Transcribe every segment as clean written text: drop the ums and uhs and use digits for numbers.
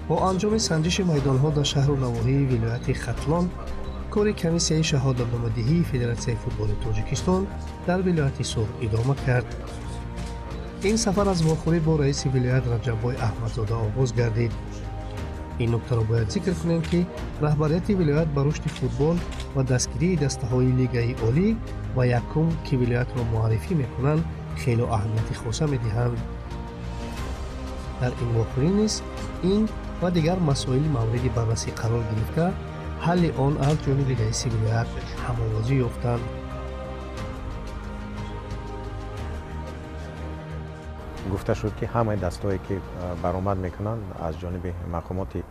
Бо анҷоми санҷиши майдонҳо дар шаҳру навоҳии вилояти Хатлон, кори комиссияи шаҳодатномадиҳии Федератсияи футболи Тоҷикистон дар вилояти Суғд идома кард. Ин сафар аз вохӯрӣ бо раиси вилоят Раҷаббой Аҳмадзода оғоз гардид. Ин нуктаро бояд зикр кунем, ки раҳбарияти вилоят ба рушди футбол ва дастгирии дастаҳои лигаи олӣ ва якум, ки вилоятро муаррифӣ мекунанд, хело аҳамияти хоса медиҳанд. Дар ин вохӯрӣ низ ин ва дигар масоил мавриди баррасӣ қарор гирифта, ҳалли он аз ҷониби раиси вилоят ҳамовозӣ ёфтанд. Гуфта шуд, ки ҳамаи дастҳое, ки баромад мекунанд, аз ҷониби мақомоти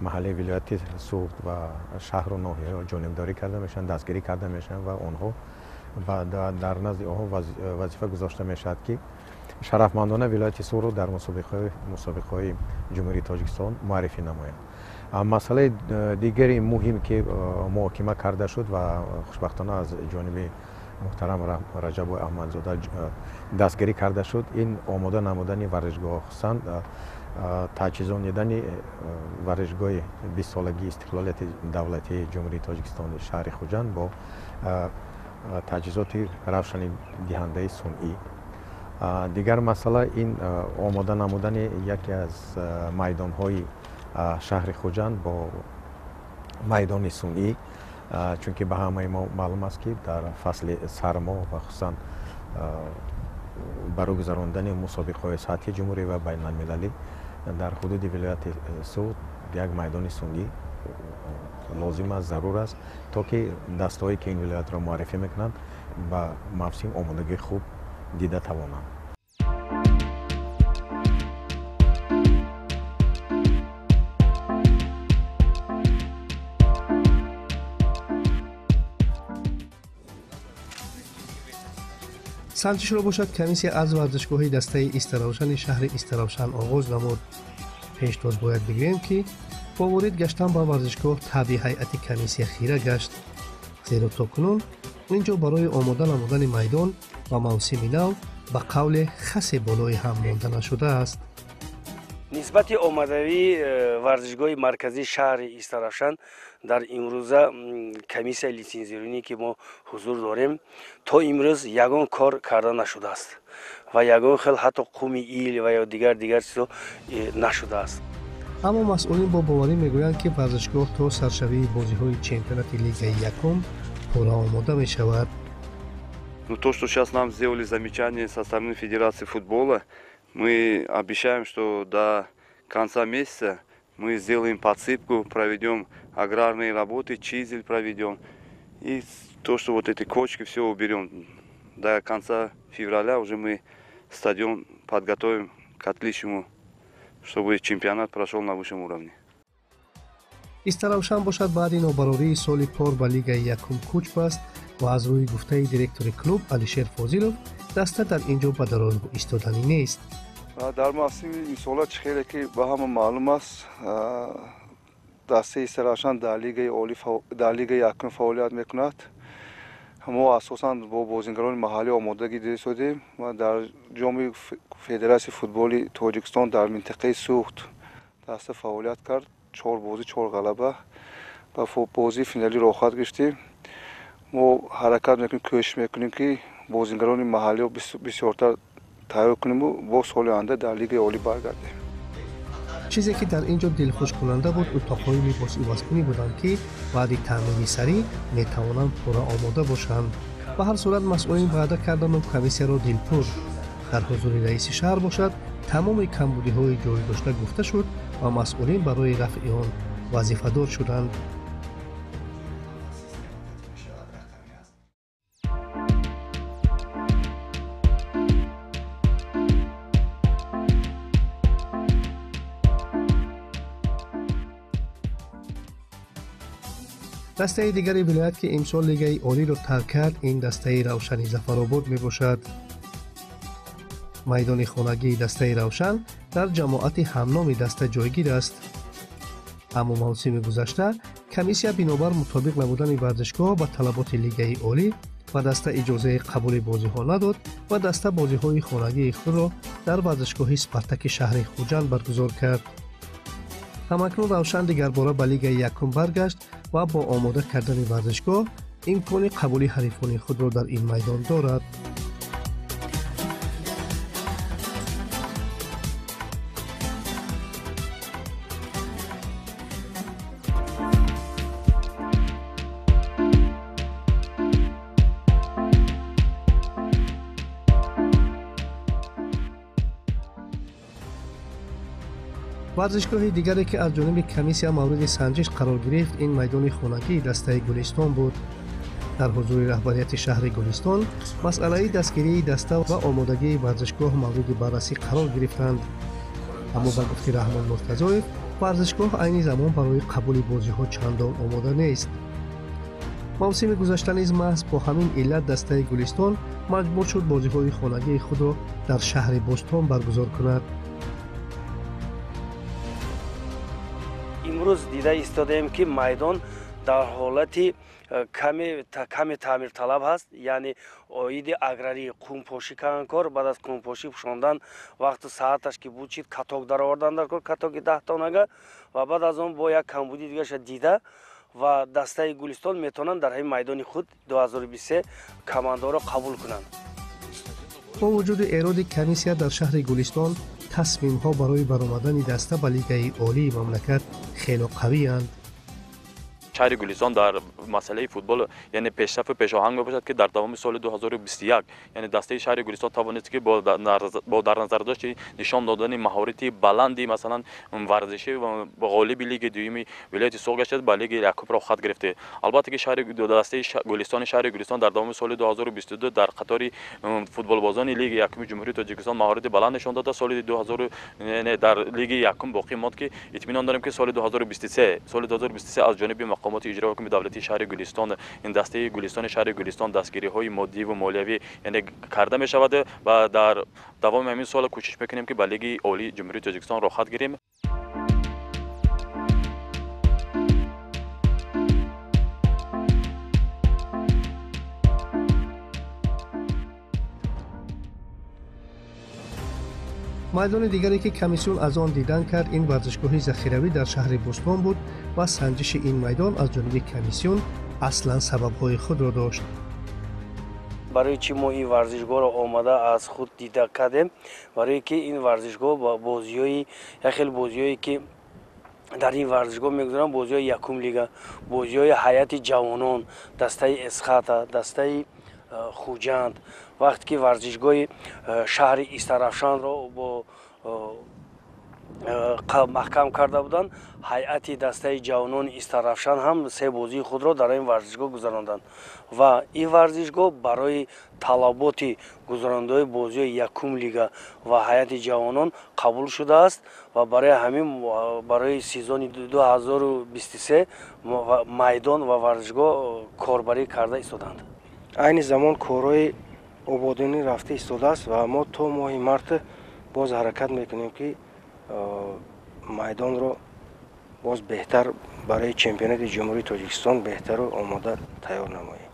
маҳаллии вилояти Суғд ва шаҳру ноҳияҳо ҷонибдорӣ карда мешаванд, дастгирӣ карда мешаванд ва онҳо дар назди онҳо вазифа гузошта мешавад, ки шарафмандона вилояти Суғдро дар мусобиқаҳои Ҷумҳурии Тоҷикистон муаррифӣ намоянд. Масъалаи дигари муҳим, ки муҳокима карда шуд ва хушбахтона аз ҷониби муҳтарам Раҷаббой Аҳмадзода дастгирӣ карда шуд, ин омода намудани варзишгоҳ, хусусан таҷҳизонидани варзишгоҳи 20-солагии истиқлолияти давлатии Ҷумҳурии Тоҷикистони шаҳри Хуҷанд бо таҷҳизоти равшанидиҳандаи сунъӣ. Дигар масъала ин омода намудани яке аз майдонҳои шаҳри Хуҷанд бо майдони сунъӣ, чунки ба ҳамаи мо маълум аст, ки дар фасли сармо ва хусусан барои гузарондани мусобиқаҳои сатҳи ҷумҳурӣ ва байналмилалӣ дар ҳудуди вилояти Суғд як майдони сунъӣ лозим аст, зарур аст, то ки дастаҳое, ки ин вилоятро муаррифӣ мекунанд, ба мавсим омодагии хуб дида тавонанд. Санҷишро бошад комиссия аз варзишгоҳи дастаи Истаравшани шаҳри Истаравшан оғоз намуд. Пештоз бояд бигӯем, ки бо ворид гаштан ба варзишгоҳ табъи ҳайати комиссия хира гашт, зеро то кунун ин ҷо барои омода намудани майдон ва мавсими нав ба қавле хасе болои ҳам монда нашудааст. Нисбати омадавии варзишгоҳи марказии шаҳри Истаравшан дар имрӯза комиссияи литсензионӣ, ки мо ҳузур дорем, то имрӯз ягон кор карда нашудааст ва ягон хел ҳатто қуми ил ва ё дигар дигар чизо нашудааст. Аммо масъулин бо боварӣ мегӯянд, ки варзишгоҳ то саршавии бозиҳои чемпионати лигаи якум пурра омода мешавад. Ну, то, что сейчас нам сделали замечание со стороны Федерации футбола, мы обещаем, что до конца месяца мы сделаем подсыпку, проведем аграрные работы, чизель проведем. И то, что вот эти кочки, все уберем. До конца февраля уже мы стадион подготовим к отличному, чтобы чемпионат прошел на высшем уровне. Истаравшан бошад баъди нобарории соли пор ба лигаи якум кӯч баст ва аз рӯи гуфтаи директори клуб Алишер Фозилов, даста дар ин ҷо ба дароз истоданӣ нест. Дар мавсими имсола, чӣ хеле ки ба ҳама маълум аст, дастаи Истаравшан дар лигаи олӣ, дар лигаи якум фаъолият мекунад. Мо асосан бо бозингарони маҳаллӣ омодагӣ дидем ва дар ҷоми Федератсияи футболи Тоҷикистон дар минтақаи Суғд даста фаъолият кард. Чор бозӣ, чор ғалаба, ба бозии финалӣ роҳхат гирифтем. Мо ҳаракат мекунем, кӯшиш мекунем, ки бозингарони маҳаллиро бисёртар тайёр куниму бо соли оянда дар лигаи олӣ баргардем. Чизе ки дар ин ҷо дилхушкунанда буд, утоқҳои либосивазкунӣ буданд, ки баъди таъмири сарӣ метавонанд пурра омода бошанд. Ба ҳар сурат, масъулин ваъда кардану комиссияро дилпур. Дар ҳузури раиси шаҳр бошад, тамоми камбудиҳои ҷорӣ дошта гуфта шуд ва масъулин барои рафъи он вазифадор шуданд. Дастаи дигари вилоят, ки имсол лигаи олиро тарк кард, ин дастаи Равшани Зафаробод мебошад. Майдони хонагии дастаи Равшан дар ҷамоати ҳамноми даста ҷойгир аст. Аммо мавсими гузашта комиссия бинобар мутобиқ набудани варзишгоҳ ба талаботи лигаи олӣ ба даста иҷозаи қабули бозиҳо надод ва даста бозиҳои хонагии худро дар варзишгоҳи Спартаки шаҳри Хуҷанд баргузор кард. Ҳамакнун Равшан дигарбора ба лигаи якум баргашт ва бо омода кардани варзишгоҳ имкони қабули ҳарифони худро дар ин майдон дорад. Варзишгоҳи дигаре, ки аз ҷониби комиссия мавриди санҷиш қарор гирифт, ин майдони хонагии дастаи Гулистон буд. Дар ҳузури раҳбарияти шаҳри Гулистон масъалаи дастгирии даста ва омодагии варзишгоҳ мавриди баррасӣ қарор гирифтанд. Аммо ба гуфти Раҳмон Муртазоев, варзишгоҳ айни замон барои қабули бозиҳо чандон омода нест. Мавсими гузашта низ маҳз бо ҳамин иллат дастаи Гулистон маҷбур шуд бозиҳои хонагии худро дар шаҳри Бӯстон баргузор кунад. Имрӯз дида истодаем, ки майдон дар ҳолати каме таъмирталаб ҳаст, яъне оиди аграрӣ қумпошӣ кардан кор, баъд аз қумпошӣ пӯшондан вақту сааташ ки буд чид каток даровардан дар кор, катоки 10 тонага, ва баъд аз он бо як камбуди дигараша дида ва дастаи Гулистон метавонанд дар ҳамин майдони худ 2023 командаро қабул кунанд. Бо вуҷуди эроди комиссия дар шаҳри Гулистон тасмимҳо барои баромадани даста ба лигаи олии мамлакат хело қавиянд. Шаҳри Гулистон дар масъалаи футбол, яъне пешрафу пешоҳанг мебошад, ки дар давоми соли 2021, яъне дастаи шаҳри Гулистон тавонист, ки бо дар назардошти нишон додани маҳорати баланди, масалан, варзишӣ, ғолиби лиги дуюми вилояти Суғд гашта, ба лиги якум роҳхат гирифте. Албатта ки шаҳри дастаи Гулистони шаҳри Гулистон дар давоми соли 2022 дар қатори футболбозони лиги якуми Ҷумҳурии Тоҷикистон маҳорати баланд нишон дода, соли 2000 дар лиги якум боқӣ монд, ки итминон дорем, ки соли 2023, соли 2023 аз ҷониби мақомоти иҷрои ҳукми давлатии шаҳри Гулистон ин дастаи Гулистони шаҳри Гулистон дастгириҳои моддиву молиявӣ, яъне, карда мешавад ва дар давоми ҳамин сол кӯшиш мекунем, ки ба лиги олии Ҷумҳурии Тоҷикистон роҳхат гирем. Майдони дигаре, ки комиссион аз он дидан кард, ин варзишгоҳи захиравӣ дар шаҳри Бӯстон буд ва санҷиши ин майдон аз ҷониби комиссион аслан сабабҳои худро дошт. Барои чӣ мо ин варзишгоҳро омада аз худ дида кардем? Барое ки ин варзишгоҳ бозиҳои як хел бозиҳое, ки дар ин варзишгоҳ мегузаранд, бозиҳои якум лига, бозиҳои ҳайати ҷавонон, дастаи Эсхата, дастаи Хуҷанд. Вақте ки варзишгоҳи шаҳри Истарафшанро бо маҳкам карда буданд, ҳайати дастаи ҷавонони Истарафшан ҳам се бозии худро дар ин варзишгоҳ гузаронданд ва ин варзишгоҳ барои талаботи гузарондаҳои бозиҳои якум лига ва ҳайати ҷавонон қабул шудааст ва барои ҳамин барои сезони 2023 майдон ва варзишгоҳ корбарӣ карда истоданд. Айни замон корҳои ободонӣ рафта истодааст ва мо то моҳи март боз ҳаракат мекунем, ки майдонро боз беҳтар барои чемпионати Ҷумҳурии Тоҷикистон беҳтару омода тайёр намоем.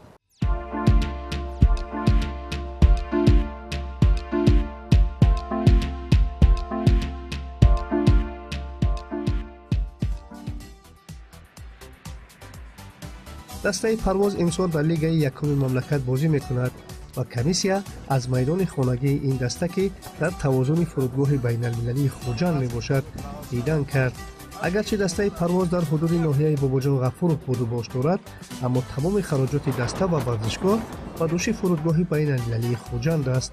Дастаи Парвоз имсол дар лигаи якуми мамлакат бозӣ мекунад ва комиссия аз майдони хонагии ин даста, ки дар тавозуни фурудгоҳи байналмилалии Хуҷанд мебошад, дидан кард. Агарчи дастаи Парвоз дар ҳудуди ноҳияи Бобоҷон Ғафуров будубош дорад, аммо тамоми хароҷоти даста ва варзишгоҳ ба дӯши фурудгоҳи байналмилалии Хуҷанд аст.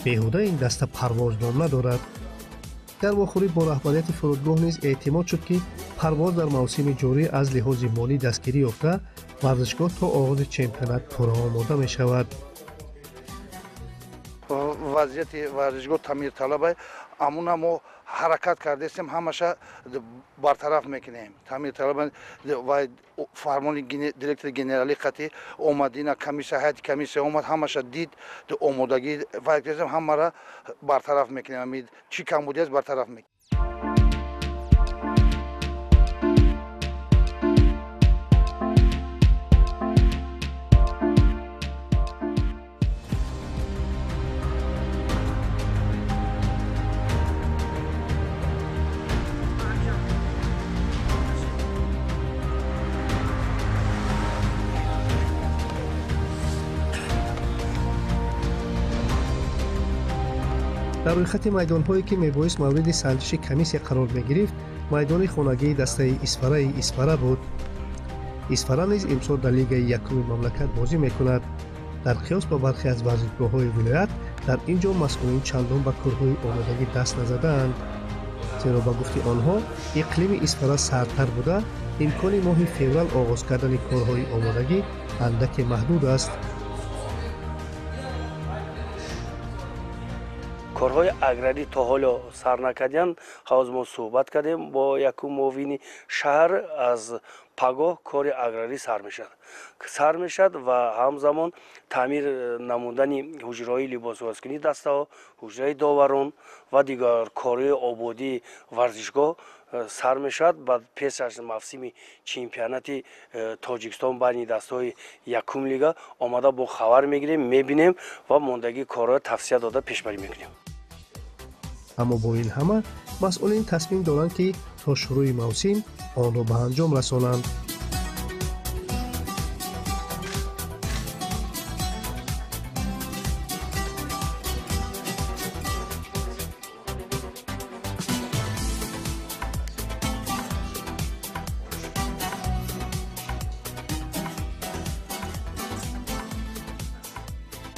Беҳуда ин даста Парвоз ном надорад. Дар вохӯрӣ бо раҳбарияти фурудгоҳ низ эътимод шуд, ки Парвоз дар мавсими ҷорӣ аз лиҳози молӣ дастгирӣ ёфта, варзишгоҳ то оғози чемпионат пурра омода мешавад. Вазъияти варзишгоҳ таъмирталаба, амуна мо ҳаракат кардастем, ҳамаша бартараф мекунем. Таъмирталаб ва фармони директори генералӣ қатӣ омад, ина комиссия, ҳайати комиссия омад, ҳамаша дид, омодагӣ вай кардем, ҳамаро бартараф мекунем, чӣ камбудӣ аст, бартараф мекунем. Дар рӯйхати майдонҳое ки мебоист мавриди санҷиши комиссия қарор мегирифт, майдони хонагии дастаи Исфараи Исфара буд. Исфара низ имсол дар лигаи якуми мамлакат бозӣ мекунад. Дар қиёс ба бархе аз варзишгоҳҳои вилоят, дар ин ҷо масъулин чандон ба корҳои омодагӣ даст назадаанд. Зеро ба гуфти онҳо иқлими Исфара сардтар буда, имкони моҳи феврал оғоз кардани корҳои омодагӣ андаке маҳдуд аст. Корҳои аграрӣ то ҳоло сар накарданд. Ҳоз мо суҳбат кардем бо якум муовини шаҳр, аз пагоҳ кори аграрӣ сар мешавад ва ҳамзамон таъмир намудани ҳуҷраҳои либосивазкунии дастаҳо, ҳуҷраи доварон ва дигар корҳои ободии варзишгоҳ сар мешавад. Баъд пеш аз мавсими чемпионати Тоҷикистон байни дастаҳои якум лига омада бо хабар мегирем, мебинем ва мондагии корҳоро тавсия дода пешбарӣ мекунем. Аммо бо ин ҳама масъулин тасмим доранд, ки то шурӯи мавсим онро ба анҷом расонанд.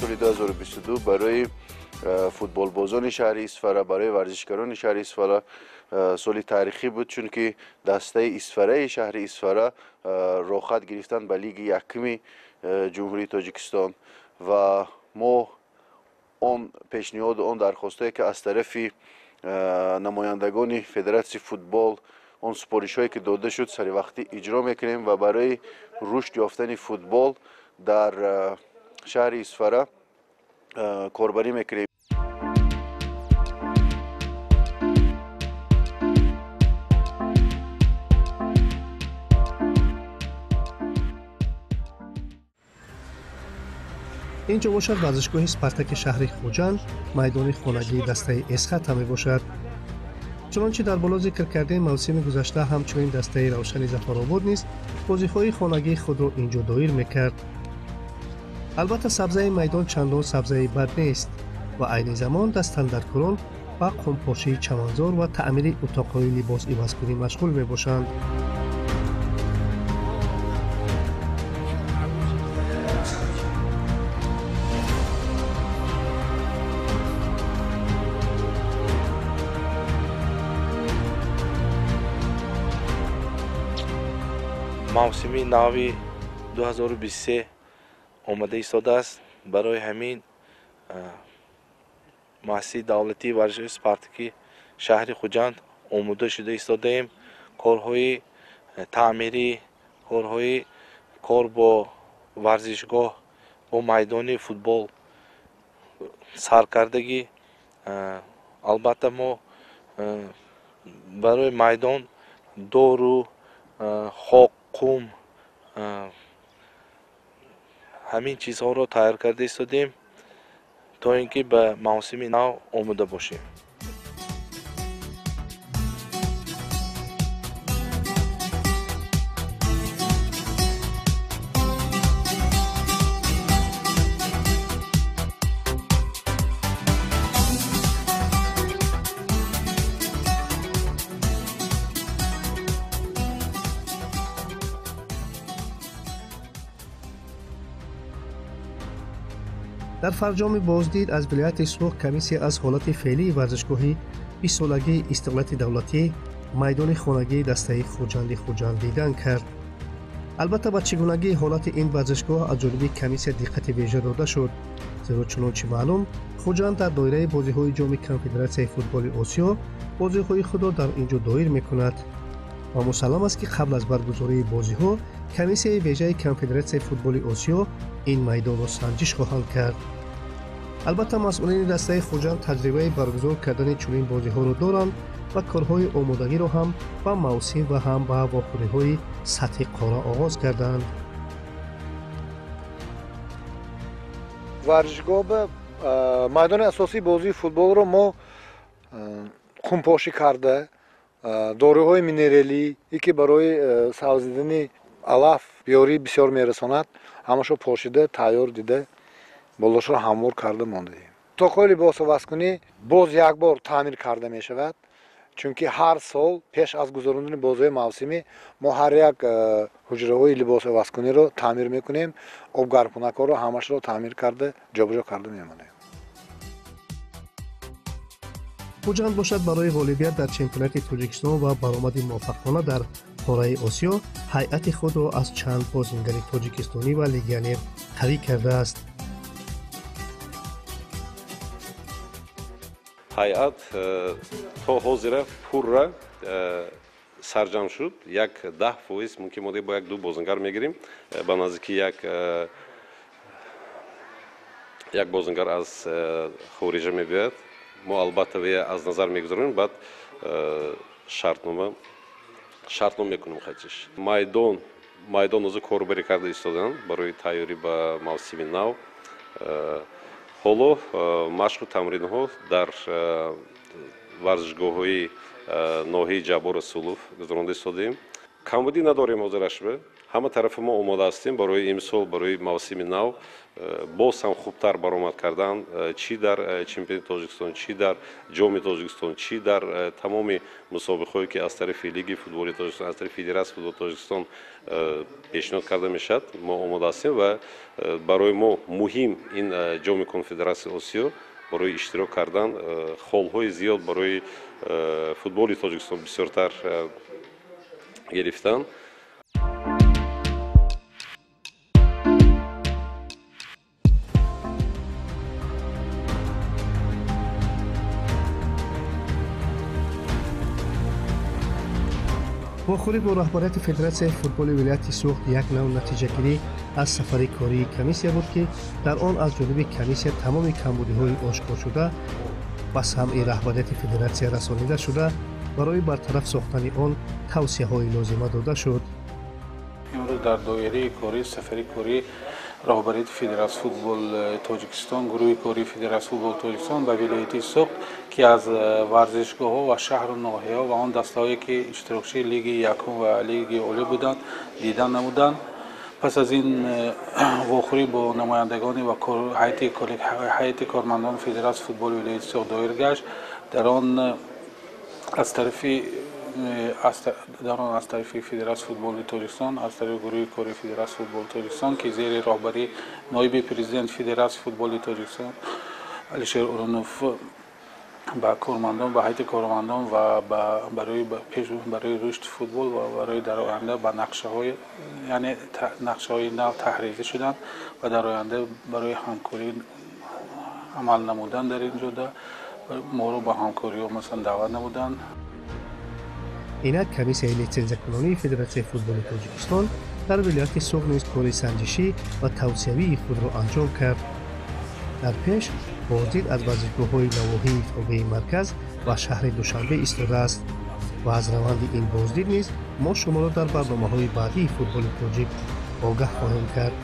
Соли 2022 барои футболбозони шаҳри Исфара, барои варзишгарони шаҳри Исфара соли таърихӣ буд, чунки дастаи Исфараи шаҳри Исфара роҳхат гирифтанд ба лиги якуми Ҷумҳурии Тоҷикистон ва мо он пешниҳоду он дархостҳое ки аз тарафи намояндагони Федератсияи футбол, он супоришҳое ки дода шуд, саривақтӣ иҷро мекунем ва барои рушд ёфтани футбол дар шаҳри Исфара корбарӣ мекунем. Ин ҷо бошад варзишгоҳи Спартаки шаҳри Хуҷанд, майдони хонагии дастаи Эсхата мебошад. Чунончи дар боло зикр кардем, мавсими гузашта ҳамчунин дастаи Равшани Зафаробод низ бозиҳои хонагии худро ин ҷо доир мекард. Албатта, сабзаи майдон чандон сабзаи бад нест ва айни замон дастандаркорон ба қумпошии чаманзор ва таъмири утоқҳои либосивазкунӣ машғул мебошанд. Мавсими нави 2023 омада истодааст. Барои ҳамин муассисаи давлатии варзишгоҳи Спартаки шаҳри Хуҷанд омода шуда истодаем. Корҳои таъмирӣ, корҳои кор бо варзишгоҳ, бо майдони футбол саркардагӣ. Албатта, мо барои майдон дору, хок, қум, ҳамин чизҳоро тайёр карда истодем, то ин ки ба мавсими нав омода бошем. Дар фарҷоми боздид аз вилояти Суғд комиссия аз ҳолати феълии варзишгоҳи 20-солагии истиқлолияти давлатӣ, майдони хонагии дастаи Хуҷанди Хуҷанд дидан кард. Албатта, ба чигунагии ҳолати ин варзишгоҳ аз ҷониби комиссия диққати вежа дода шуд, зеро чунончи маълум, Хуҷанд дар доираи бозиҳои ҷоми Конфедератсияи футболи Осиё бозиҳои худро дар ин ҷо доир мекунад ва мусаллам аст, ки қабл аз баргузории бозиҳо комиссияи вежаи Конфедератсияи футболи Осиё ин майдонро санҷиш хоҳанд кард. Албатта, масъулини дастаи Хуҷанд таҷрибаи баргузор кардани чунин бозиҳоро доранд ва корҳои омодагиро ҳам ба мавсим ва ҳам ба вохӯриҳои сатҳи қора оғоз карданд. Варзишгоҳ ба майдони асосии бозии футболро мо қумпошӣ карда, доруҳои минералӣ, ки барои сабзидани алаф ёрии бисёр мерасонад, ҳамашо пошида, тайёр дида, болошро ҳамвор карда мондаем. Утоқҳои либосовазкунӣ боз як бор таъмир карда мешавад, чунки ҳар сол пеш аз гузарондани бозиҳои мавсимӣ мо ҳар як ҳуҷраҳои либосовазкуниро таъмир мекунем, обгармкунакҳоро ҳамашро таъмир карда ҷобаҷо карда мемонем. Хуҷанд бошад барои ғолибият дар чемпионати Тоҷикистон ва баромади муваффақона дар қораи Осиё ҳайати худро аз чанд бозингари тоҷикистонӣ ва легионер қавӣ кардааст. Ҳайат то ҳозира пурра сарҷамъ шуд. Як 10% мумкин моде бо як ду бозингар мегирем. Ба наздикӣ як бозингар аз хориҷа мебиёяд. Мо албатта аз назар мегузаронем, баъд шартнома мекунем хатиш. Майдон озу корбарӣ карда истоданд барои тайёрӣ ба мавсими нав. Ҳоло машқу тамринҳо дар варзишгоҳҳои ноҳияи Ҷаббор Расулов гузаронда истодаем. Камбудӣ надорем ҳозирашба. Ҳама тарафи мо омода ҳастем барои имсол, барои мавсими нав боз ҳам хубтар баромад кардан, чӣ дар чемпионати Тоҷикистон, чӣ дар ҷоми Тоҷикистон, чӣ дар тамоми мусобиқаҳое ки аз тарафи Лиги футболи Тоҷикистон, аз тарафи Федератсияи футболи Тоҷикистон пешниҳод карда мешавад. Мо омода ҳастем ва барои мо муҳим ин ҷоми Конфедератсияи Осиё барои иштирок кардан, холҳои зиёд барои футболи Тоҷикистон бисёртар гирифтан. Вохӯрӣ бо роҳбарияти Федератсияи футболи вилояти Суғд як нав натиҷагирӣ аз сафари кории комиссия буд, ки дар он аз ҷониби комиссия тамоми камбудиҳои ошкоршуда ба самъи раҳбарияти федератсия расонида шуда, барои бартараф сохтани он тавсияҳои лозима дода шуд. Имрӯз дар доираи кории сафари кории роҳбарияти Федератсияи футболи Тоҷикистон, гурӯҳи кории Федератсияи футболи Тоҷикистон ба вилояти Суғд, ки аз варзишгоҳҳо ва шаҳру ноҳияҳо ва он дастаҳое ки иштирокчии лиги якум ва лиги олӣ буданд, дидан намуданд. Пас аз ин вохӯрӣ бо намояндагони ва ҳайати кормандони Федератсияи футболи вилояти Суғд доир гашт. Дар он аз тарафи Федератсияи футболи Тоҷикистон, аз тарафи гурӯҳи кории Федератсияи футболи Тоҷикистон, ки зери роҳбарии ноиби президенти Федератсияи футболи Тоҷикистон Алишер Урунов ба кормандон, ба ҳайати кормандон ва барои рушди футбол ва барои дар оянда ба нақшаҳои, яъне нақшаҳои нав таҳрирӣ шуданд ва дар оянда барои ҳамкорӣ амал намудан дар ин ҷода моро ба ҳамкориҳо масалан даъват намуданд. Инак комиссияи литсензиякунонии Федератсияи футболи Тоҷикистон дар вилояти Суғд низ кори санҷишӣ ва тавсиявии худро анҷом кард. Дар пеш боздид аз варзишгоҳҳои навоҳии тобеи марказ ва шаҳри Душанбе истодааст ва аз раванди ин боздид низ мо шуморо дар барномаҳои баъдии футболи тоҷик огаҳ хоҳем кард.